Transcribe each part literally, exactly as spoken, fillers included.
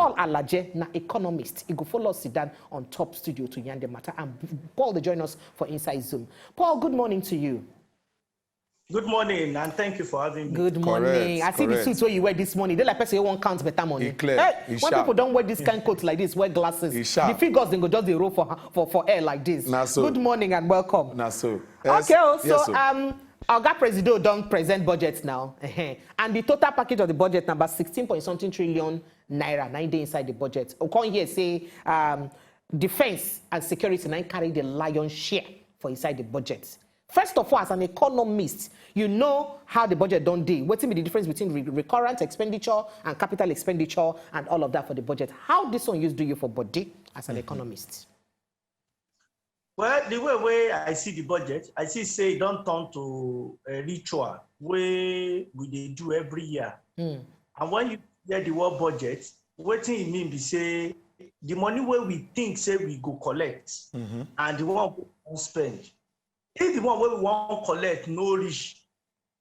Paul Alaje, na economist. He go follow us sit down on top studio to yarn the matter. And Paul, they join us for Inside Zoom. Paul, good morning to you. Good morning, and thank you for having me. Good morning. Correct, I see the correct. Suit where you wear this morning. They like person who won't count better money. He clear, hey, he when sharp. People don't wear this kind coat like this, wear glasses. He sharp. The figures then go just they roll for, for, for air like this. Na so. Good morning and welcome. Na so. Yes, okay, oh, so yes, sir. Um, Oga Presido don present budget now. And the total package of the budget number sixteen point something trillion naira. Now they inside the budget. Okon here say um, defense and security now carry the lion share for inside the budget. First of all, as an economist, you know how the budget don't deal. What's the difference between re- recurrent expenditure and capital expenditure and all of that for the budget? How this one use do you for body as an economist? Well, the way, way I see the budget, I see say it don't turn to a ritual where we they do every year. And when you hear the word budget, what thing it mean be say the money where we think say we go collect and the one we won't spend. If the one where we won't collect no reach,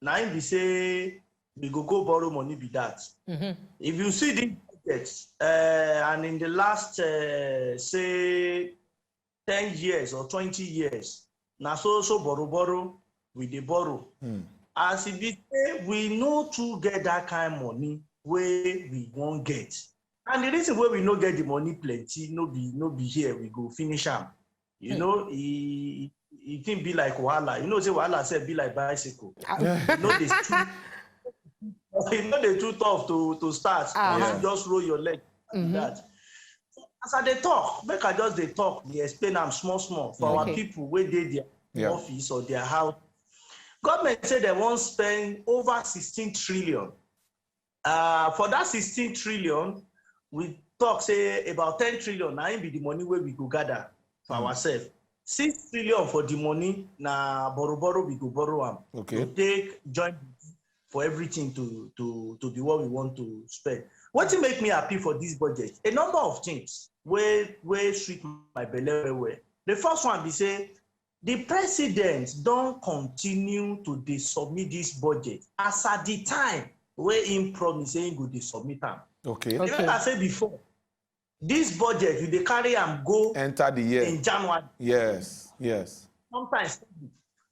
now him be say we go go borrow money be that. If you see the budget, uh, and in the last uh, say ten years or twenty years, na so so borrow borrow we dey borrow. As e be say we no too get that kind money wey we wan get, and the reason wey we no get the money plenty no be no be here we go finish am. You know, e e thing be like wahala. You know say wahala sef be like bicycle. E no dey too e no dey too tough to to start. You just roll your leg like that. As I dey talk, make I just dey talk, dey explain am small small for our people wey dey their office or their house. Government say dem wan spend over sixteen trillion. Uh, for that sixteen trillion, we talk say about ten trillion na im be the money wey we go gather for ourselves. Six trillion for the money na borrow borrow we go borrow am. Okay. To take join for everything to to to be what we want to spend. Wetin make me happy for this budget? A number of things wey wey sweet my belle well well. The first one be say the president don continue to dey submit this budget as at the time wey im promise say im go dey submit am. Okay. Okay. Remember say before, this budget you dey carry am go enter the year in January. Yes, yes. Sometimes,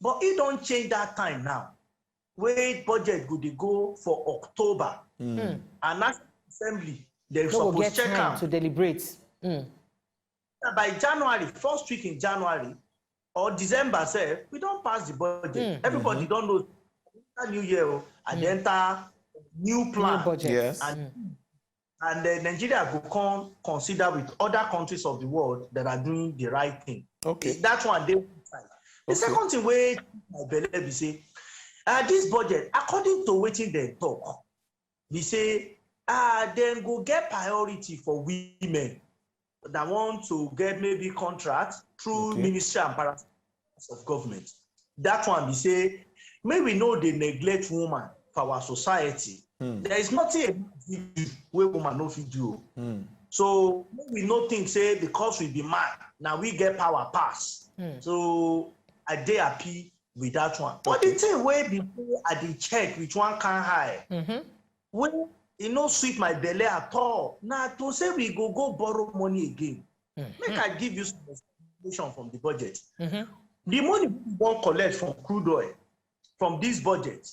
but e don change that time now. Wey budget go dey go for October, and National Assembly dem suppose check am to deliberate. By January, first week in January or December sef, we don pass the budget. Everybody don know enter new year o, and enter new plan. New budget. Yes. And and uh, Nigeria go come consider with other countries of the world that are doing the right thing. Okay. That one dey one side. The second thing wey my belle be say, uh, this budget, according to wetin dem talk, be say uh, dem go get priority for women that want to get maybe contract through ministry and parastatal of government. That one be say make we no dey neglect woman for our society. There is nothing a man fit do wey woman no fit do o. So make we no think say because we be man na we get power pass. So I dey happy with that one. But the thing wey be say I dey check with one kind eye, wey e no sweet my belle at all, na to say we go go borrow money again. Make I give you some explanation from the budget. The money we wan collect from crude oil from this budget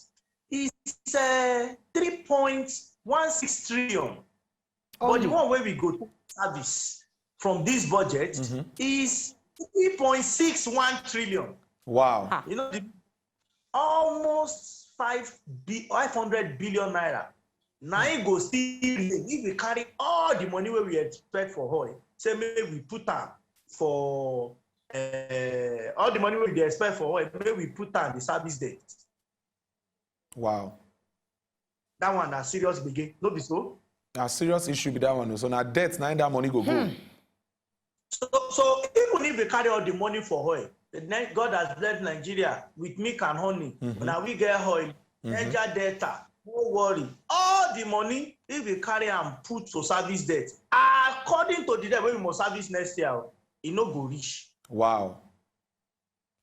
is uh, three point one six trillion. But the one wey we go take service from this budget is three point six one trillion. Wow. You know, the, almost five bi five hundred billion naira. Na im go still remain if we carry all the money wey we expect for oil, say make we put am for uh, all the money wey we dey expect for oil, make we put am the service debt. Wow. That one na serious gbege, no be so? Na serious issue be that one o. So na debt na im that money go go. So, so even if we carry all the money for oil, the Ni- God has blessed Nigeria with milk and honey. Now we get oil, Niger Delta, no worry. All the money, if we carry am put to service debt, according to the debt wey we must service next year, e no go reach. Wow.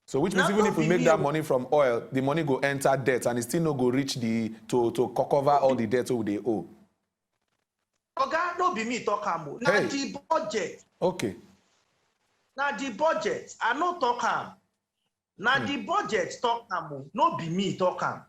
So which means even if we make that money from oil, the money go enter debt and it still no go reach the to to co- cover all the debt wey we dey owe. Oga, no be me talk am o. Na Hey. The budget. Okay. Na the budget. I no talk am. Na the budget talk am o. No be me talk am.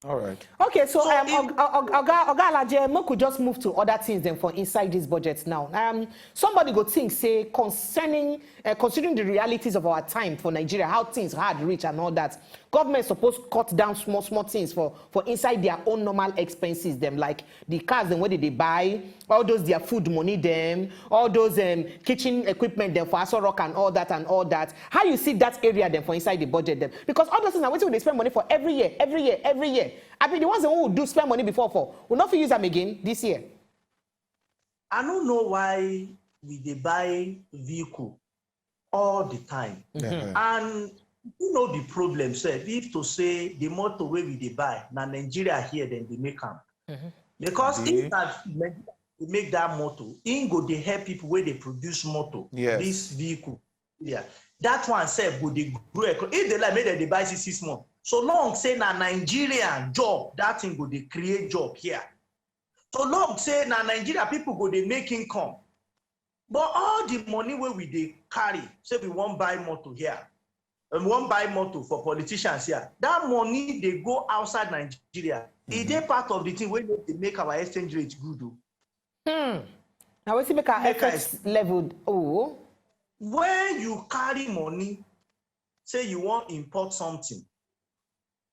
All right. Okay, so, So um, if- Og- Og- Oga Oga Alaje, make we just move to other things then for inside this budget now. Um, somebody go think say concerning uh, considering the realities of our time for Nigeria, how things hard reach and all that, government suppose cut down small small things for for inside their own normal expenses. Them like the cars, then what did they buy? All those their food money, them all those um, kitchen equipment, them for Aso Rock and all that and all that. How you see that area then for inside the budget, them because all those things are waiting they spend money for every year, every year, every year. I mean, the ones who do spend money before for will not fit use them again this year. I no know why we dey buy vehicle all the time. Yeah. And you know the problem sef, if to say the motor wey we dey buy na Nigeria here dem dey make am. Because Dey. If na Nigeria dey make that motor, im go dey help people wey dey produce motor, Yes. this vehicle. Yeah. That one sef go dey grow eco-, if they like make dem dey buy six six months. So long say na Nigerian job, that thing go dey create job here. So long say na Nigeria people go dey make income. But all the money wey we dey carry, say we wan buy motor here, and we wan buy motor for politicians here, that money dey go outside Nigeria. E dey part of the thing wey no dey make our exchange rate good o. Hmm. Now we see make our Make I F X level. Oh. When you carry money, say you wan import something,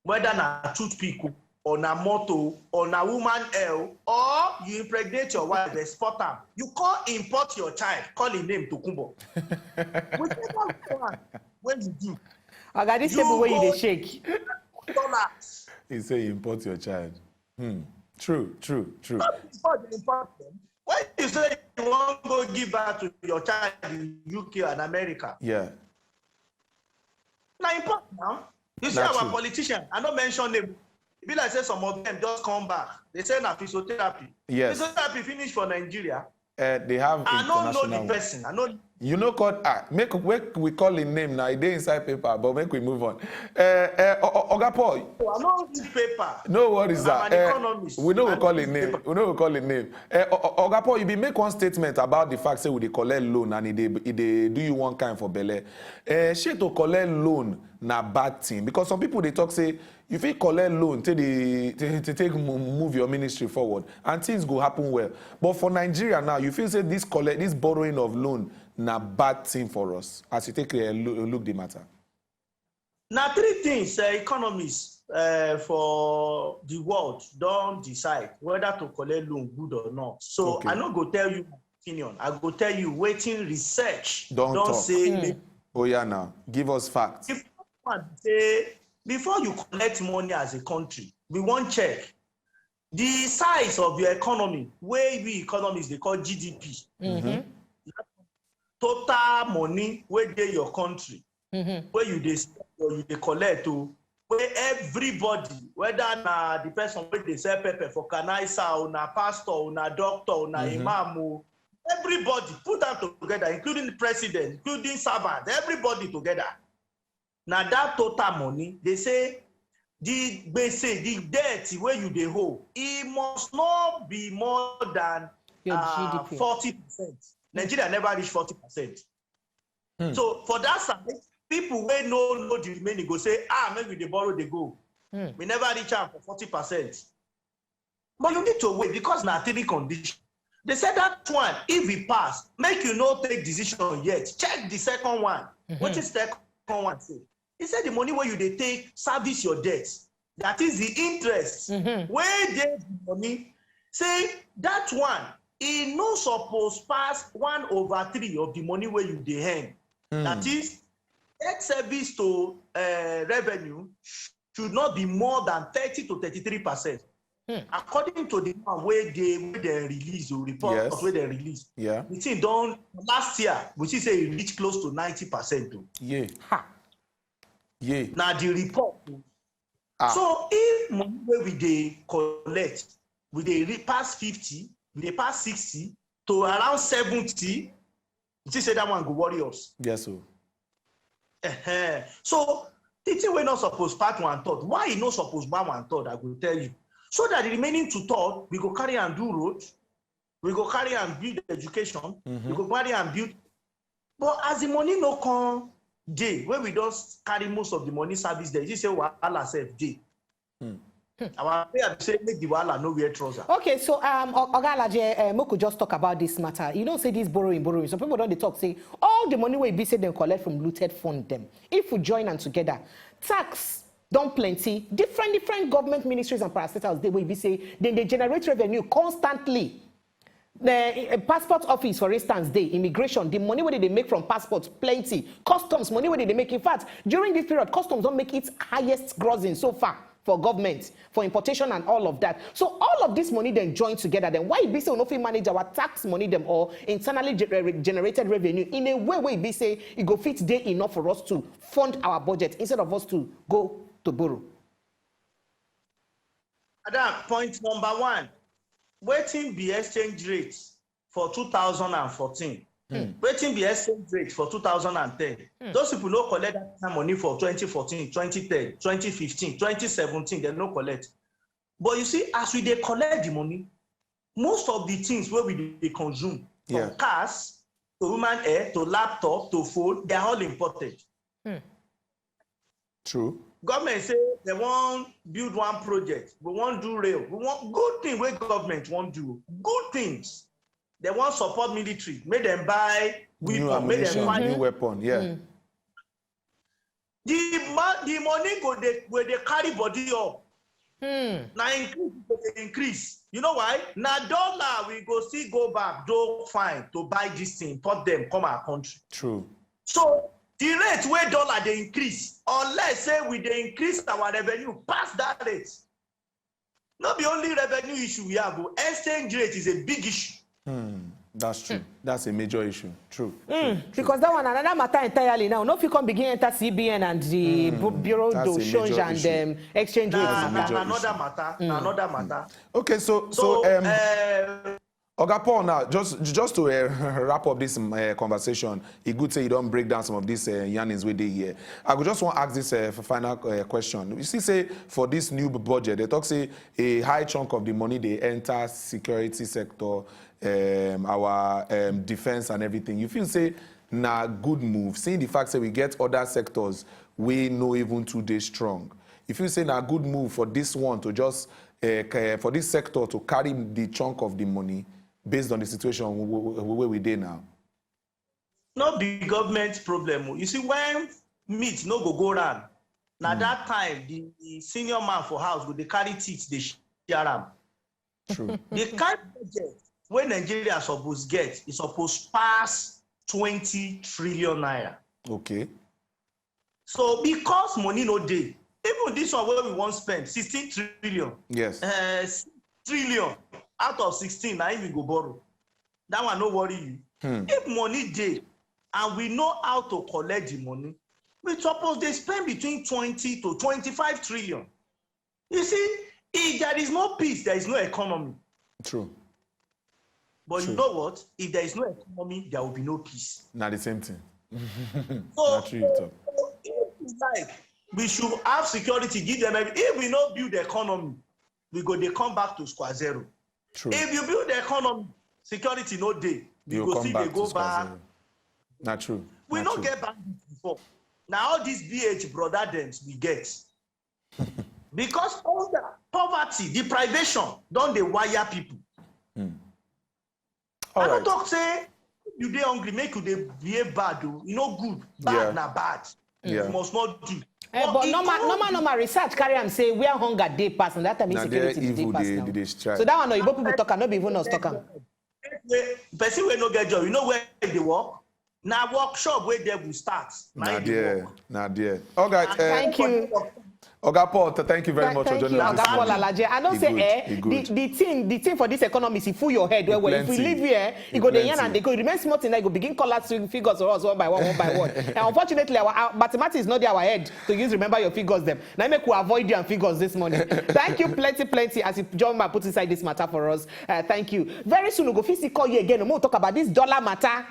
whether na toothpick o, or na motor o, or na woman hair o, or you impregnate your wife, export am, you come import your child, call him name Tokunbo. Whichever one wey you do, Oga, this You table where you go- dey shake. dollars. He say you import your child. Hmm. True, true, true. Before they import them, when you say you wan go give birth to your child in U K and America, Yeah. na import now. You see Na our true. Politician, I no mention name. E be like say some of them just come back. They say na physiotherapy. Yes. Physiotherapy finish for Nigeria. Uh, they have I no know the international. Person. I no. You know, call ah, make, make we call him name now. He dey inside paper, but make we move on. Uh, uh, O- O- Oga Paul, I no read paper. no worries, sir. I'm an Uh, economist. we no I go call no him read name. Paper. We no go call him name. Uh, O- O- Oga Paul, you be make one statement about the fact say we dey collect loan and e dey e dey do you one kind for belle. Uh, shey to collect loan na bad thing because some people dey talk say you fit collect loan take dey take take take mo- move your ministry forward and things go happen well. But for Nigeria now, you feel say this collect this borrowing of loan na bad thing for us as you take uh, loo- look the matter. Na three things uh, economists uh, for the world don decide whether to collect loan good or not. So Okay. I no go tell you my opinion. I go tell you wetin research Don don talk. say. Make Oh yeah, now give us facts. If one say before you collect money as a country, we wan check the size of your economy, wey we economists dey call G D P. Total money wey dey your country, wey you dey spend or you dey collect o, wey everybody, whether na the person wey dey sell pepper for Kanaisa o, na pastor o, na doctor o, na imam o, everybody put am together, including the president, including servant, everybody together. Na that total money, they say the gbese, the debt wey you dey owe, e must not be more than Your uh, G D P. forty percent. Nigeria never reach forty percent. So for that side, people wey no know the remaining go say, ah, make we dey borrow dey go. We never reach am for forty percent. But you need to wait because na three conditions. They said that one, if e pass, make you no take decision yet. Check the second one. Wetin second one say? He said the money wey you dey take service your debt, that is the interest wey dey the money, say that one, e no suppose pass one over three of the money wey you dey earn. That is, debt service to uh, revenue should not be more than thirty to thirty-three percent. According to the one wey dey wey dem release o, report Yes. wey dem release, Yeah. the thing don last year we see say e reach close to ninety percent o. Yeah. Ha. Yeah. Na the report o. Ah. So if money wey we dey collect, we dey re- pass fifty, we dey pass sixty to around seventy, you see say that one go worry us. Yes, sir. Ehen. So the thing wey no suppose pass one third, why e no suppose pass one third, I go tell you. So that the remaining two third, we go carry am do road, We go carry and build education. Mm-hmm. We go carry and build. But as the money no come day, where we just carry most of the money service there, you say wahala self day. Hmm. Our prayer say make the wahala no wear trouser. Okay, so um, Oga Alaje, uh, make we just talk about this matter. You know, say this borrowing, borrowing. Some people don't talk say all the money we be say they collect from looted fund them. If we join them together, tax don't plenty. Different different government ministries and parastatals they will be say then they generate revenue constantly. The uh, passport office, for instance, the immigration, the money where they make from passport, plenty. Customs, money where they make. In fact, during this period, customs don't make its highest grossing so far for government, for importation and all of that. So all of this money then join together. Then why be say we no fit manage our tax money them or internally generated revenue in a way where be say it go fit day enough for us to fund our budget instead of us to go to borrow? At that point, number one, waiting be exchange rate for two thousand and fourteen. Hmm. Waiting be exchange rate for two thousand and ten. Hmm. Those people no collect that kind of money for twenty fourteen, twenty ten, twenty fifteen, twenty seventeen, they no collect. But you see, as we they collect the money, most of the things where we they consume, from yeah. cars to human air to laptop to phone, they're all imported. Hmm. True. Government say they want build one project. We want do rail. We want good thing where government want do. Good things. They want support military. Make them buy weapon. New ammunition, new weapon. Yeah. Mm. The, the money go they where they carry body up. Hmm. Now increase, increase. You know why? Now dollar we go see go back, do fine to buy this thing, import them, come our country. True. So the rate where dollar they increase, unless say we they increase our revenue past that rate. Not the only revenue issue we have, but exchange rate is a big issue. Hmm. That's true. Hmm. That's a major issue. True. Mm, true. Because that one another matter entirely now. No, if you can begin enter C B N and the mm, bureau de change and um, exchange rate. Nah, another matter. Mm. Another matter. Mm. Okay, so so, so um, uh, Oga Paul, now just just to uh, wrap up this um, uh, conversation, it good say you don't break down some of these uh, yarnings with the year. I would just want to ask this uh, final uh, question. You see, say for this new budget, they talk say a high chunk of the money they enter security sector, um, our um, defense and everything. You feel say na good move, seeing the fact that we get other sectors we know even two days strong. If you say na good move for this one to just uh, for this sector to carry the chunk of the money based on the situation where we dey now. No be government problem. You see, when meat no go go round, now mm. that time the senior man for house go they carry teeth they share am. True. The kind budget when Nigeria suppose get is supposed pass twenty trillion naira. Okay. So because money no day, even this one where we want spend sixteen trillion. Yes. Uh, trillion out of sixteen, now we go borrow. That one no worry you. Hmm. If money day and we know how to collect the money, we suppose they spend between twenty to twenty-five trillion. You see, if there is no peace, there is no economy. True. But true. You know what? If there is no economy, there will be no peace. Not the same thing. So, not true at all. If we like, we should have security, give them everything. If we not build the economy, we go they come back to square zero. True. If you build the economy, security no day. We you go see they go back. Not true. We not, not true. Get back before. Now all these B H brother them we get. Because hunger, poverty, deprivation don't they wire people. Hmm. All I right. Don't talk say you dey hungry, make you dey behave bad o. You know good, bad yeah. na bad. Yeah. You must not do. Eh, but, but normal, normal, normal research carry am say where hunger dey pass, and that time insecurity dey pass now. So that one, Oyibo people talk am, no be even us talk am. Person wey no get job, you know where they work? Na workshop where they will start. Na there, na there. All right. Uh, thank you. Oga Paul, thank you very much for joining us. Oga Paul Alaje, I don't say eh, the, the thing, the thing for this economy is full your head well well. If we leave here, you go the yarn and they go remain small thing. They go begin collapse figures for us one by one, one by one. And unfortunately, our, our mathematics is not there our head to use remember your figures them. Now make we avoid your figures this morning. Thank you, plenty, plenty, as you John Ma put inside this matter for us. Uh, thank you. Very soon we go fit call you again. We'll talk about this dollar matter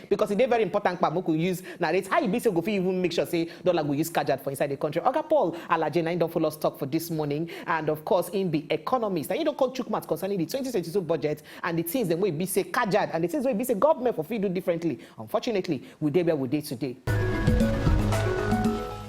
because it's very important. But we use narrate how you be so go fit even make sure say dollar go use cash out for inside the country. Oga Paul Alaje. Jane, na him don follow us talk for this morning, and of course, him be economist, and he don come chook mouth concerning the twenty twenty-two budget and the things dem wey be say kajad and the things wey be say government for fit do differently. Unfortunately, we dey where we dey today.